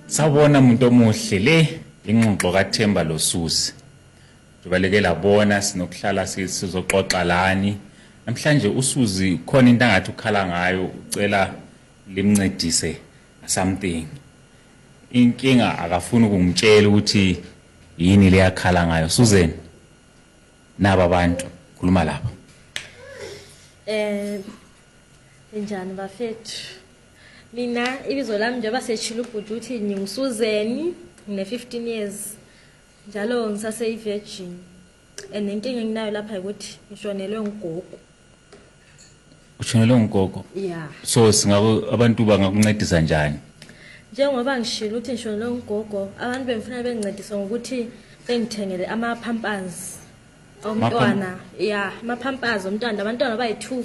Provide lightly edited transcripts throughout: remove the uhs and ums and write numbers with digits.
Sawubona muntu omuhle, le ingxoxo kaThemba loSuzi. Njengoba leke labona sinokuhlala sizoxoxa lani. Namhlanje uSuzi khona into angathi ukhala ngayo, ucela limncedise something. Inkinga akafuni ukungitshela ukuthi yini leyakhala ngayo. Susan, naba abantu khuluma lapha. Njani bafethu? Mina ibizo lami njengoba seshilo ubhuti uthi nginguSuzeni, ngine 15 years. Njalo ngisase i-virgin. And inkinga enginayo lapha ukuthi ngishonelwe ngugogo. Ushonelwe ngugogo? Yeah. So singako abantu bangakuncedisa njani? Njengoba ngishilo ukuthi ngishonelwe ngugogo, abantu bengifuna bengincedise ngokuthi bengithengele ama-pampers omntwana. Yeah, ama-pampers omntwana, abantwana abayi-2.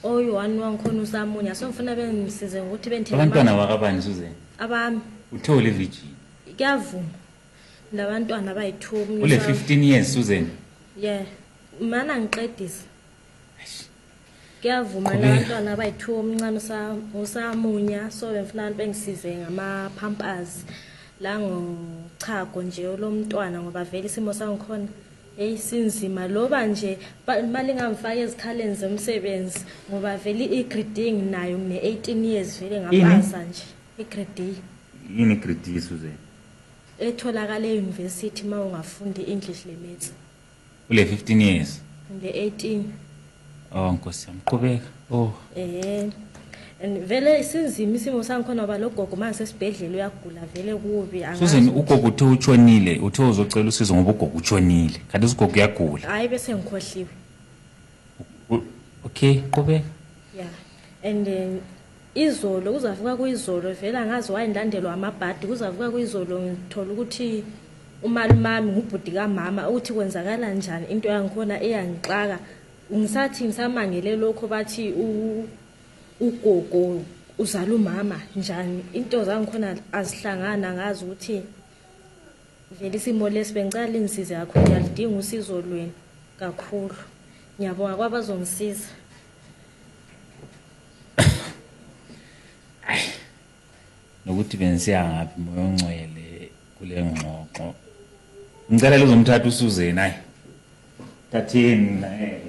Oyi-1 wangikhona usamunya. So ngifuna bengisize ngokuthi bengithengele abantwana bakabani, Susan? Abami. Uthole i-virgin? Kuyavuma. Nabantwana abayi-2. Ule 15 years, Susan? Yeah. Mana ngiqedisa. Kuyavuma nabantwana abayi-2, omncane usamunya. So bengifuna abantu bengisize ngama-pampers la ngochago nje lomntwana, ngoba vele isimo sangikhona hey sinzima loba nje malingangifaka ezikhaleni zomsebenzi, ngoba vele i-grade nginayo, ngine 18 years vele ngapasa nje i-grade. Yini i-grade, Susan? Etholakala e-university uma ungafundi English le maths. Ule 15 years? Ngine 18. Oh Nkosi yami, qhubeka. Oh. And vele sinzima isimo sangikhona ngoba lo gogo manje sesibhedlela uyagula vele kubi. Susan, ugogo uthe utshonile, uthe uzocela usizo ngoba ugogo utshonile. Kanti ugogo uyagula. Hayi bese ngikhohliwe. Okay, qhubeka. Yeah. And izolo kuzavuka kuyizolo vele angazi wayendilandelwa amabhadi, kuzavuka kuyizolo ngithola ukuthi umalumami ngubhuti kamama uthi kwenzakala njani into yangikhona eyangixaka. Ngisathi ngisamangele lokho bathi ugogo uzala umama njani, into zangikhona azihlangana, ngazi ukuthi vele isimo lesi bengicela lingisize kakhulu, ngiyalidinga usizo lwenu kakhulu. Ngiyabonga kwabazongisiza. Nokuthi bengisiya ngaphi moya ongcwele kule ngxoxo. Ngicela lizomthatha uSuzeni, hayi. Thatheni naye.